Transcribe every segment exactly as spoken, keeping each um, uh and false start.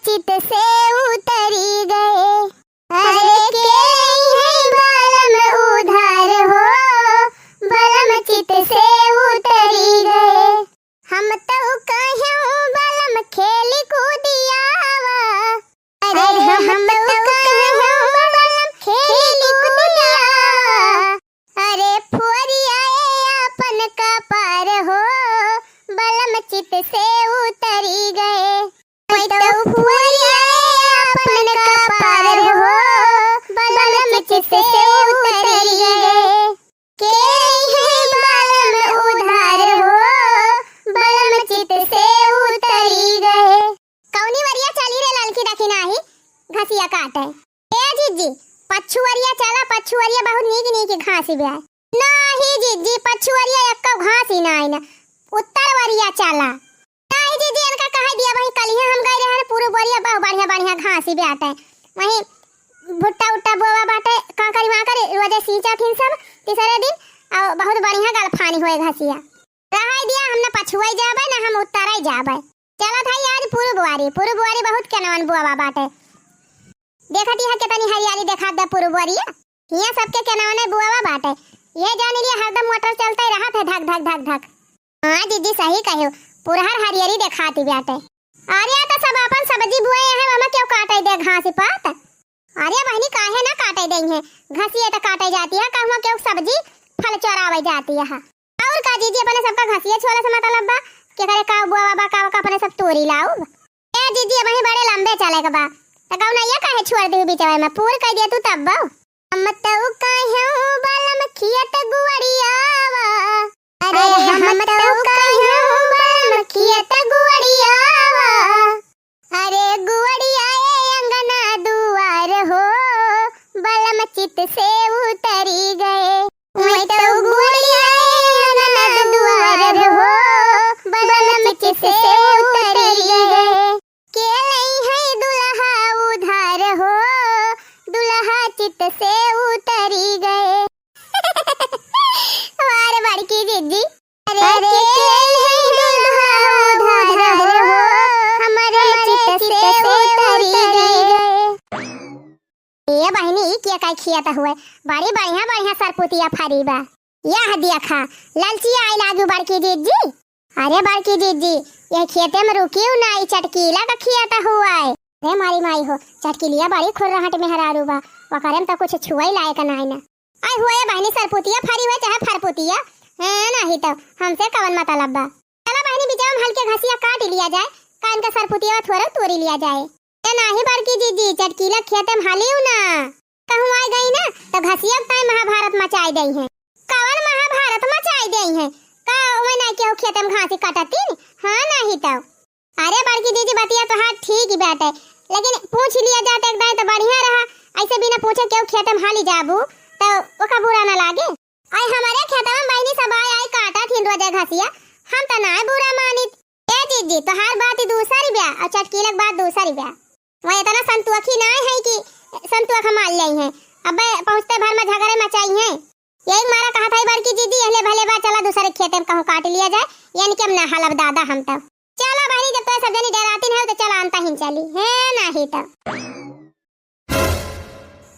चित से उतरी गए। अरे के है बलम उधार हो, बलम चित से उतरी गए। हम तो कहूँ बलम खेली कूदियावा। अरे हम तो कहूँ बलम खेली कूदियावा। अरे फुअरिया ए आपन कपार हो, बलम चित से उतरी गए। मैं तो फुअरिया ए आपन कपार हो, बलम चित से उतरी गए। के है बलम उधार हो, बलम चित से उतरी गए। कौनी वरिया चली रे ललकी दखिनाही घसिया काटे? ए जिज्जी, पछुअरिया चला, पछुअरिया बहुत नीक नीक घासी बा। नाही जिज्जी, पछुअरिया एक्को घासी नाही न, उत्तर वरिया चला। नाही जिज्जी, इनका कहे दिया, वही कलिहे हम गए रहे पूर्व वरिया, बहुत बढ़िया बढ़िया घासी बाटे। वही भुट्टा उट्टा बोवा बाटे, का करी वहाँ करी, रोजे सींचा थीन सब तीसरे दिन, और बहुत बढ़िया गलफानी होए घसिया। रहाई दिया, हम न पछुआई जाबे, न हम उत्तराई जाबे। चलत हई आज पूर्व वारी, पूर्व वारी बहुत केनवन बोवा बाटे। देखत इहाँ केतनी हरियाली देखात बा पूर्व वारिया। हियाँ सबके केनवने बोवा बाटे। ये जान लिया हरदम मोटर चलते रहत है धक धक धक धक। हाँ जिज्जी सही कहो, पुरहर हरियरी देखाती बाटे। अरे तो सब अपन सब्जी बुए हैं, वहमा क्यों काटे दे घास पात? अरे बहिनी, काहे ना काटे देइहें, घसिये त काटे जाती है, कहूँ केहू सब्जी फल चोरावे जाती है। और का जीजी, अपने सबका घसिये छोले से मतलब बा, केकरे का बुआ बा का, का अपने सब तोरी लाउब। ए जीजी, अबहीं बड़े लंबे चले के बा, त गौनैया काहे छोड़ दी बीचवे में, पूर कह दिया तू तब बा। हम तो कहूँ बलम खियत गुअड़ियावा, अरे हम तो कहूँ बलम खियत गुअड़ियावा। अरे गुअड़िया ए अंगना दुआर हो, बलम चित से उतरी गए। मैं तो गुअड़िया ए अंगना दुआर हो, बलम चित से उतरी गए। के लई है दुल्हा उधार हो, दुल्हा चित से उतरी गए। वाह रे बड़की जीजी। अरे के लई है दुल्हा उधार हो, हमरे चित से उतरी गए। ए बहिनी, ई के काई खियत हुए? बड़ी बढ़िया बढ़िया सरपुतिया फरी बा। यह देखा, ललचिया आई लागू बड़की जीजी। अरे बड़की जीजी, यह खेते में रुकियो ना, ई चटकीला का खियत हुए। अरे मारी माई हो, चटकीलिया बड़ी खुर्रहट मेहरारू बा, ओकरे में तो कुछ छुआई लायक नाई ना। आई हुए बहिनी, सरपुतिया फरी हुए चाहे फरपुतिया, हैं, नाही तो हमसे कवन मतलब बा। चला बहिनी, बिचवा में हल्के घसिया काट लिया जाए, का इनका सरपुतिया थोड़ा तोरी लिया जाए। ए नाही बड़की जीजी, चटकीला खेते में हालियो ना, कहूँ आ गई ना तो घसिया ताई महाभारत मचाई देइहें। कवन महाभारत मचाई देइहें? का ओमे ना केहू खेते में घासी काटतीन? हाँ, नाही तो। अरे बड़की जीजी, बतिया तोहार ठीक ही बाटे, लेकिन पूछ लिया जात एक दाई तो बढ़िया रहा। ऐसे बिना पूछे केहू खेते में हाली जाबू तो ओका बुरा ना लागे। आई हमारे खेतवा में बहिनी सब आई आई काटा थीन रोजे घसिया, हम तो ना बुरा मानित। ए जीजी, तोहार बात ही दूसरी बा और चटकीला के बात दूसरी बा। वह इतना संतुअखी ना है कि संतुअख मार लेइहें, अबे पहुँचते भर में झगड़े मचाइहें। यही मारा कहा था बड़की जीजी, यहले भले बा, चला दूसरे खेते में कहूँ काट लिया जाए, यानी कि हम ना हलब दादा हम तो। चला बहिनी, जब तो सब जनी डरातीन है तो चला अंता ही चली है, नाही तो।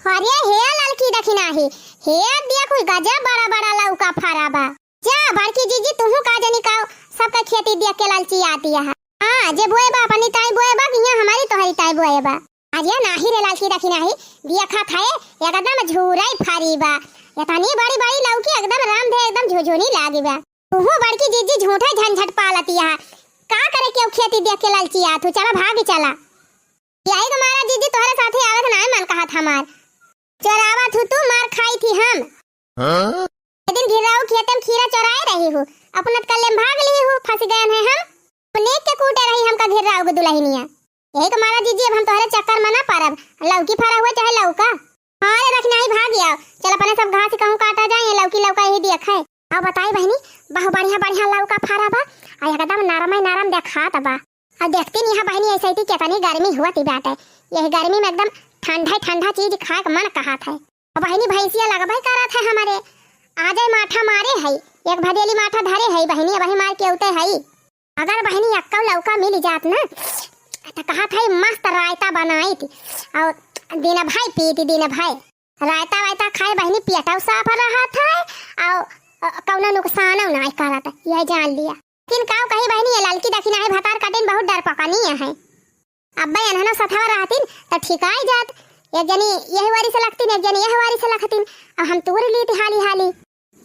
अरे हे ललकी दखिनाही, हे दिया कुल गजब बड़ा बड़ा लौका फरा बा। जा बड़की जीजी, तुहू का जनी का सबका खेती दिया के ललचियाती है। हाँ, जे बोए बा अपनी ताई बोए बा कि यहाँ हमारी तोहरी ताई बोए बा। अरे नाही रे ललकी दखिनाही, दिया खा थाए एकदम झूराई फरी बा। इतनी बड़ी बड़ी लौकी एकदम राम दे एकदम झुझुनी लागी बा। तुहू बड़की जीजी झूठे झंझट पालती है। का करे केहू खेती दिया के ललचियात हूँ, चला भागी चला। यही के मारा जीजी तोहरे साथे आवे के नाय मन कहत हमार। चोरावत हूँ तू, मार खाई थी हम। हाँ? ए दिन घिर्राऊ खेते में खीरा चोराए रही हूँ, अपना कल्ले में भाग ली हूँ, फंस गए हैं हम। अपने के कूटे रही हमका घिर्राऊ के दुल्हनिया। यही के मारा जीजी, अब हम तोहरे चक्कर में ना पड़ब, लौकी फरा हुए चाहे लौका। हाँ रे दखिनाही, भाग आओ, चल अपने सब घास कहूँ काटा जाए, ये लौकी लौका यही देख है। अब बताई बहिनी, बहु बढ़िया बढ़िया लौका फरा बा, आ एकदम नरम ही नरम देखात बा। अब देखती नहीं है बहिनी, ऐसे ही कितनी गर्मी हुआ थी बाटे, यही गर्मी में एकदम ठंडा ठंडा चीज खाए के मन कहत है। अब बहिनी भैंसिया लगबे करत है हमारे, आ जाए माठा मारे है, एक भदेली माठा धरे है बहिनी, अब वही मार के उते है। अगर बहिनी अक्का लौका मिल जात ना, त कहत है मस्त रायता बनाइत, और दिन भर पीत, दिन भर रायता वायता खाए बहिनी, पेटौ साफ रहत है, और, अ, कौनो नुकसानौ नाहीं करत, यह जान लिया। लेकिन काउ कही बहिनी, ये ललकी दखिनाही भतार काटिन बहुत डरपकनिया है। अब्बै एनहनो सथवा रहतिन त ठिकाई जात, एक जनी यही वारी से लखतिन, एक जनी यह वारी से लखतिन, अब हम तूर लीत हाली हाली।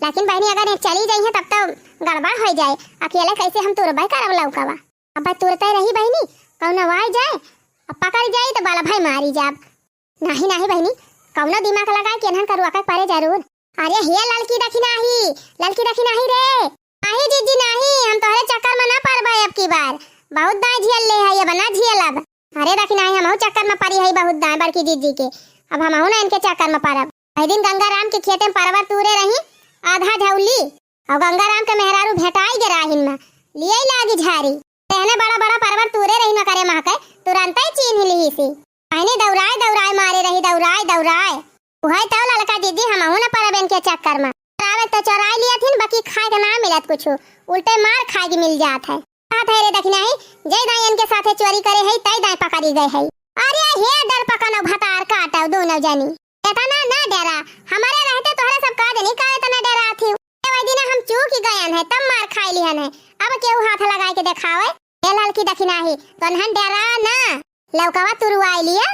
लेकिन बहिनी, अगर ये चली जइहैं तब तो गड़बड़ होइ जाए, अकेले कैसे हम तुरबै करब लौकवा। अब तुरते रही बहिनी, कौनो आइ जाए, अब पकड़ जाई तो बाला भाई मारी जाब। नाहीं, नाहीं बहिनी, कौनो दिमाग लगाए के एनहन करुआ के परे जरूर। अरे हे ललकी दखिनाही, ललकी दखिनाही रे। नाहीं जिज्जी नाहीं, हम तोहरे चक्कर में ना परबै अब की बार, बहुत दाएं झेल ले है, अब ना झेलब। अरे दखिनाही, हमहू चक्कर में परी है बहुत दाएं बड़की जिज्जी के, अब हमहू ना इनके चक्कर में परब। वही दिन गंगाराम के खेते में परवर तूरे रही, आधा झौली, और गंगाराम के मेहरारू भेटाई गे राहिन में, लियाई लागी झारी। तेहने बड़ा बड़ा परवर तूरे रही न करे महके, तुरंतै चीन्ह लिहिसी। बहिनी दौड़ाए दौड़ाए मारे रही, दौड़ाए दौड़ाए। उहै तो ललका जिज्जी, हमहू न परब इनके चक्कर में। चोरावे तो चोराए लियथिन, बाकी खाए के ना मिलत कुछ, उल्टे मार खाए के मिल जात है। कहत है रे दखिनाही, जय दाई इनके साथे चोरी करे है, तय दाई पकड़ी गए है। अरे हे डरपकनो भतार काटौ दोनों जनी। एतना ना डेरा, हमरे रहते तोहरे सब का जनी का एतना डेरात ही। ए वही दिना हम चूक गयन है, तब मार खाई लिहन है। अब केहू हाथ लगाए के देखावे, ए ललकी दखिनाही, तोनहन डेरा ना। लौकवा तुरुआई लिया,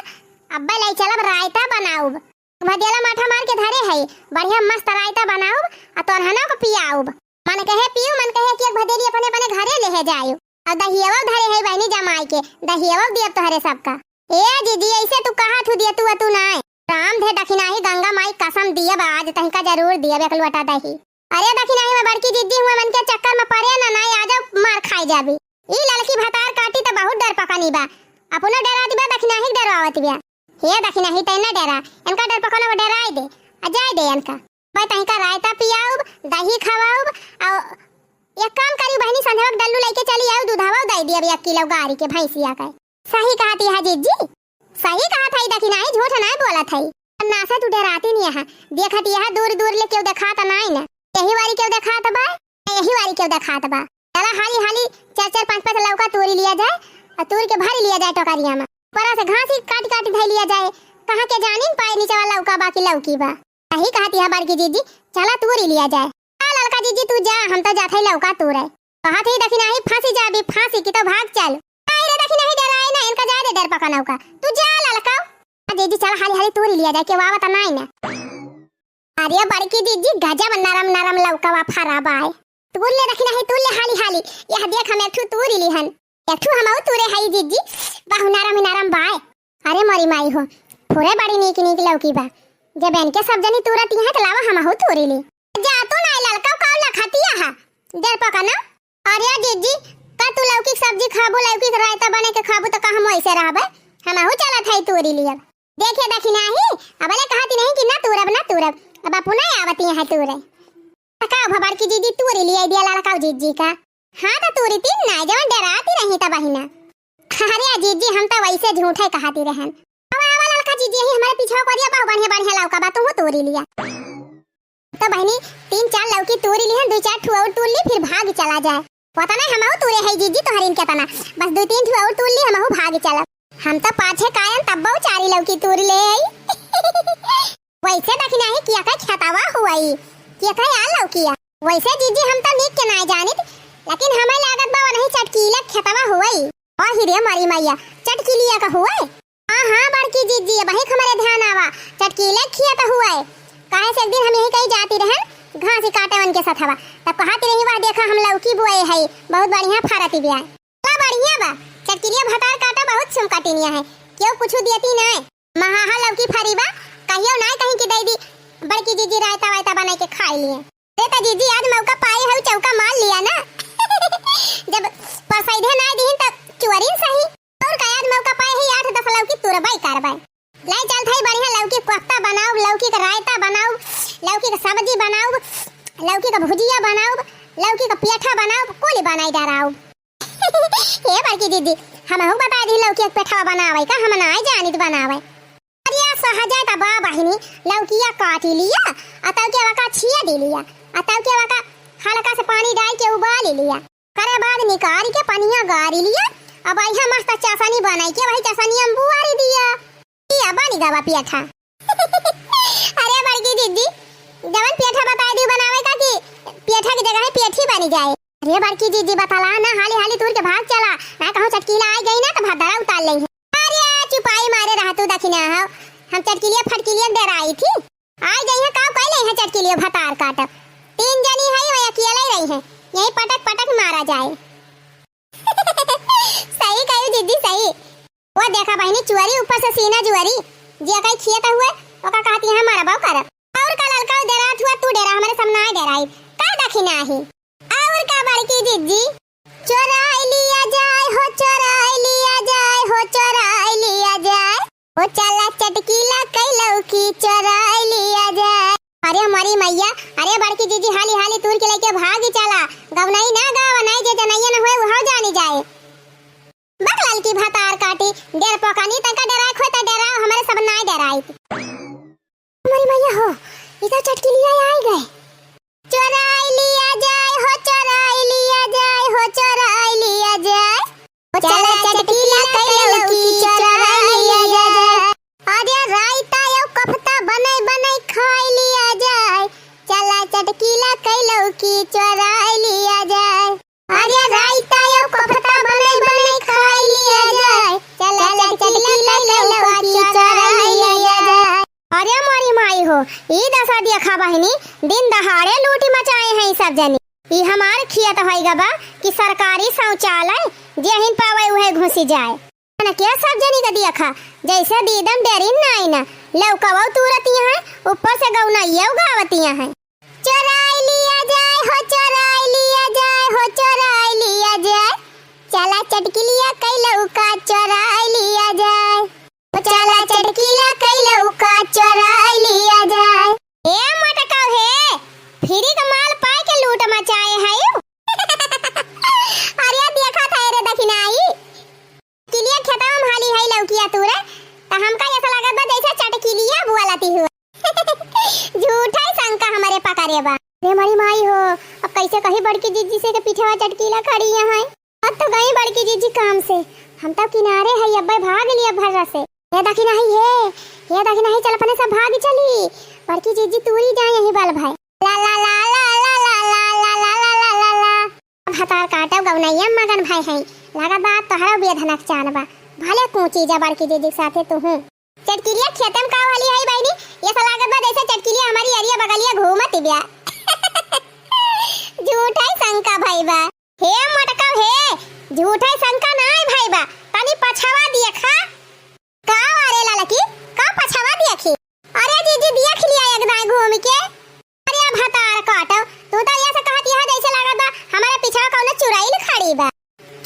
अब्बै लै चलब रायता बनाउब। भदेला माठा मार के धरे है, बढ़िया मस्त रायता बनाउब, आ तोनहनो के पियाउब। मन कहे पीउ, मन कहे कि एक भदेली अपने अपने घरे लेहे जायु। और दहियवा धरे है बहिनी जमाई के, दहियवा दियब तोहरे सबका। ए जिज्जी, ऐसे तू कहत हू दिया तू, तू नाय। राम धे दखिनाही गंगा माई कसम दियब, आज तहिका जरूर दियब एक लोटा दही। अरे दखिनाही में बड़की जिज्जी हुए मन के चक्कर में परे ना, नाय आजौ मार खाई जाबी। ई ललकी भतार काटी त बहुत डरपकनी बा, अपनो डेरात बा, दखिनाही के डेरवावत बा। हे दखिनाही तै ना डेरा, इनका डरपकनो के डेराई दे, आ जाए दे इनका। भाई तहिका रायता पियाउब, दही खवाउब, और एक काम करी बहिनी, संझवा के डल्लू लइके चली आउ, दूधवा दे दियब एक किलो गारी के भैंसिया के। सही कहत है जिज्जी, सही कहत है दखिनाही, झूठ नाय बोलत है। नासा तू डेराती नहीं है, देखत यह दूर दूर ले केहू देखात नाय न, यही वारी केहू देखात बा, यही वारी केहू देखात बा। चला हाली हाली चार चार पाँच पाँच लौका तूरी लिया जाए, और तूर के भरी लिया जाए टोकरिया में, ऊपरा से घास ही काट काट धई लिया जाए, कहाँ के जानिन पाए नीचे वाला लौका बा कि लौकी बा। सही कहत है बड़की जिज्जी, चला तूरी लिया जाए। आ ललका जिज्जी तू जा, हम तो जात है लौका तूरे। कहत ही दखिनाही फांसी जाबी फांसी की तो भाग चल। आई रे दखिनाही डेराए ना, इनका जाए दे डरपकनौ का। तू जा ललका। आ जिज्जी चला हाली हाली तूरी लिया जाए, केहू आवत नाय ना। अरे बड़की जिज्जी गजब नरम नरम लौकवा फरा बाय। तूर ले दखिनाही, तूर ले हाली हाली। यह देख हम एक ठू तूरी लिहन। एक ठू हमहू तूरे हई जिज्जी, बहु नरम ही नरम बाय। अरे मोरी माई हो, फुरे बड़ी नीक नीक लौकी बा। जब इनके सब जनी तूरती हैं त लावा हमहू तूरी ली। जा तू नाय ललका, काउ लखतिया हा, डरपकनौ। अरे जिज्जी, का तू लौकी के सब्जी खाबू, लौकी के रायता बने के खाबू त का हम वैसे रहबे? हमहू चलत हई तूरी लियब। देखे दखिनाही, अबले कहती नहीं कि ना तूरब, ना तूरब, अब अपना ही आवती है तूरे। त का भा बड़की जिज्जी तूरी लिया दिया ललका जिज्जी का। हाँ त तूरी तीन ना, जवन डेराती रही त बहिना। अरे जिज्जी, हम त वैसे झूठे कहती रहन। अब आवा ललका जिज्जी, यही हमारे पीछे करिया बहु बढ़िया बढ़िया लौका बा, तू तूरी लिया। त बहिनी, तीन चार लौकी तूरी लिहन, दुई चार ठू और तूर ली, फिर भाग चला जाए। पता नहीं हमहू तूरे है जिज्जी तोहरिन केतना, बस दुई तीन ठू और तूर ली, हमहू भाग चलब। हम त पाछे कायन तब्बो चारी लौकी तूर ले आई। वैसे दखिनाही किया का खेतवा हुआई, किया का या लौकिया। वैसे जिज्जी हम त नीक के नाय जानित, लेकिन हमें लागत बा वनही चटकीले खेतवा हुआई। ओ हिरे मरी मैया, चटकीलिया का हुआई। हाँ, हाँ, बड़की जिज्जी, अबही हमरे ध्यान आवा, चटकीले खियत हुए। काहे से एक दिन हम यही कहीं जाती रहन, घास ही काटे उनके सथवा, तब कहती रही, "वाह, देखा, हम लौकी बोए हई, बहुत बढ़िया फरती बिया।" "बा, बढ़िया बा, चटकीलिया भतार काटा बहुत सुम कटिनिया है, केहू कुछ देती नाय। महा हा लौकी फरी बा, कहियो नाय कहीं की दे दी, बड़की जिज्जी रायता वायता बनाई के खाई लिए।" अरे त जिज्जी, आज मौका पाई हऊ, चौका मार लिया ना। जब पसैधे नाय दीहिन, त चुअरिन सही। और का, आज मौका पाए ही, आठ दस लौकी तुरबाई कारबाई। लाई चल थाई बढ़िया लौकी कोफ्ता बनाउब, लौकी का रायता बनाउब, लौकी का सब्जी बनाउब, लौकी का भुजिया बनाउब, लौकी का पेठा बनाउब, कुली बनाई डराउब। हे बड़की जिज्जी, हमहू बता दी लौकी का पेठा बनावे का, हम नाय जानित बनावे। अरे सहजे त बा बहिनी, लौकिया काटी लिया, आ तब के वका छिया दी लिया, आ तब के वका हल्का से पानी डाल के उबाल लिया। करे बाद निकाल के पनिया गारी लिया, अब अइहा मस्त चसनी बनाई के, वही चसनी हम बुआरी दिया। पिया बनी गवा पेठा। अरे बड़की जिज्जी, जवन पेठा बताई दी बनावे का कि पेठा की जगह पेठी बनी जाए। अरे बड़की जिज्जी, बतला ना, हाली हाली तूर के भाग चला, ना कहूँ चटकीला आई गई ना तो भद्दरा उतार लेंगे। अरे चुपाई मारे रहा तू, दखिना हो, हम चटकीलिया फटकीलिया डराई थी। आई गई है, काव कह ले है चटकीलिया भतार काट। तीन जनी है, वही अकेले ही रही है, यही पटक पटक मारा जाए। सही कहू जिज्जी, सही। वो देखा बहिनी, चुअरी ऊपर से सीना जुअरी, जे कहीं खियत हुए, ओका कहती है, "हमारा बाऊ करब।" और का ललका डेरात हुआ, तू डेरा, हमारे सब नाय डेराई। का दखिना ही? और का बड़की जिज्जी? चोराई लिया जाए हो, चोराई लिया जाए हो, चोराई लिया जाए। ओ चला चटकीला कई लौकी चोराई लिया जाए। अरे मरी मैया, अरे बड़की जिज्जी, हाली हाली तूर के लेके भागी चला। गवनई ना गावा, नहीं जे जनैया न होए, उहाव जानी जाए। बक ललकी भतार काटी, डेर पोकानी तंका डेराए खोए त डेराओ, हमारे सब नाय डेराई। मरी मैया हो, ई तो चटकीलिया आई गए। चोराई लिया जाए हो, चोराई लिया जाए हो, चोराई लिया जाए। ओ चला चटकीला कई लौकी चोराई लिया जाए। अरे रायता यो कोफ्ता बनई बनई खाई लिया जाए। चला चटकीला कई लौकी चोराई लिया जाए। अरे रायता यो कोफ्ता बनई बनई खाई लिया जाए। चला चटकीला कई लौकी चोराई लिया जाए। अरे मोरी माई हो, ई दशा देखा बहिनी, दिन दहाड़े लूटी मचाए हैं ई सब जनी। ई हमार खियत होइगा बा कि सरकारी शौचालय, जेहिन पावे उहे घुसी जाए। मन के सब जनी का देखा, जैसे दीदम डेरिन नाई ना, लौकवो तुरतिया है, ऊपर से गौनइयो गावतिया है। चोराई लिया जाए हो, चोराई लिया जाए हो, चोराई लिया जाए। चला चटकिलिया कई लौका चोराई लिया जाए। ओ चला चटकिलिया कई लौका चोराई लिया जाए। ए मटका हे, फ्री का माल पाए के लूट मचाए है। अरे देखा था रे दखिनाई। किलिया खेतवा में हाली है लौकिया तूरे, त हमका ऐसा लागत बा जैसे चटकिलिया बुआलती हुआ। झूठा ही शंका हमरे पकड़े बा। रे मरी माई हो, अब कैसे कही बड़की जिज्जी से के पीछेवा चटकीला खड़ी यहाँ है। अब तो गई बड़की जिज्जी काम से, हम तो किनारे है, अब्बे भाग लिया भर्रा से। हे दखिनाही हे, हे दखिनाही चल अपने सब भाग चली, बड़की जिज्जी तूरी जाए यही बल भाई। ला ला ला। भतार काटब गौनैया मगन भाई हैं, लागत बा तोहरो बेधनक चान बा, भले कूची जा बड़की जिज्जी के साथे तू हूँ। चटकिलिया खेते में का वाली है बहिनी, ये सा लागत बा जैसे चटकिलिया हमारी अरिया बगलिया घूमत बिया। झूठा ही शंका भाई बा। हे मटका हे, झूठा ही शंका नाय भाई बा, तनी पछवा देखा। का अरे ललकी, का पछवा देखी? अरे जीजी देख लिया एक दाई घूम के। अरे भतार काटो, तू तो ऐसे कहत यहाँ जैसे लागत बा हमारे पीछे कौनो चुरैल खड़ी बा।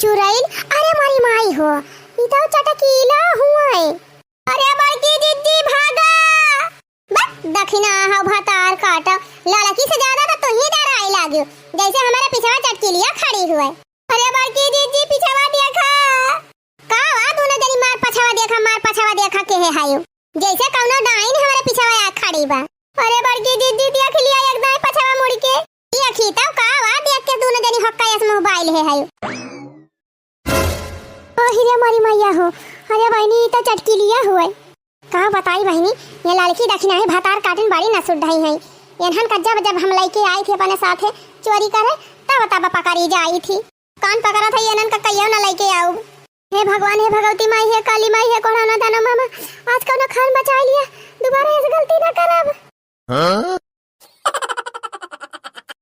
चुरैल? अरे मारी माई हो, ई तो चटकीला हुआ है। अरे बड़की जिज्जी भागा। बस दखिना हो भतार काटो, ललकी से ज्यादा तो तू ही डराई लाग्यो, जैसे हमारे पीछे चटकीलिया खड़ी हुए। अरे बड़की जिज्जी पीछे देखा। का वा दोनों जनी मार पछवा देखा, मार पछवा देखा के है हायो। जैसे कौनो डाइन हमारे पिछवा आ खड़ी बा। अरे बड़की जिज्जी देख लिया एक दाई पछवा मुड़ के। देखी तब का वा देख के दोनों जनी हक्का यस मुँह बाइल है हायो। ओ हिरे मारी मैया हो। अरे बहिनी ई तो चटकिलिया हुए। का बताई बहिनी, ये ललकी दखिनाही भतार काटिन बड़ी न सुधाई है। एनहन का जब जब हम लइके आई थी अपने साथे चोरी करे, तब तब पकड़ी जाई थी। कान पकड़ा था, ये नन का कहियो ना लेके आऊ। हे भगवान, हे भगवती माई, हे काली माई, हे कोढ़ा ना दानो मामा, आज कौनो खान बचाई लिया, दोबारा ऐसे गलती ना करब। हाँ?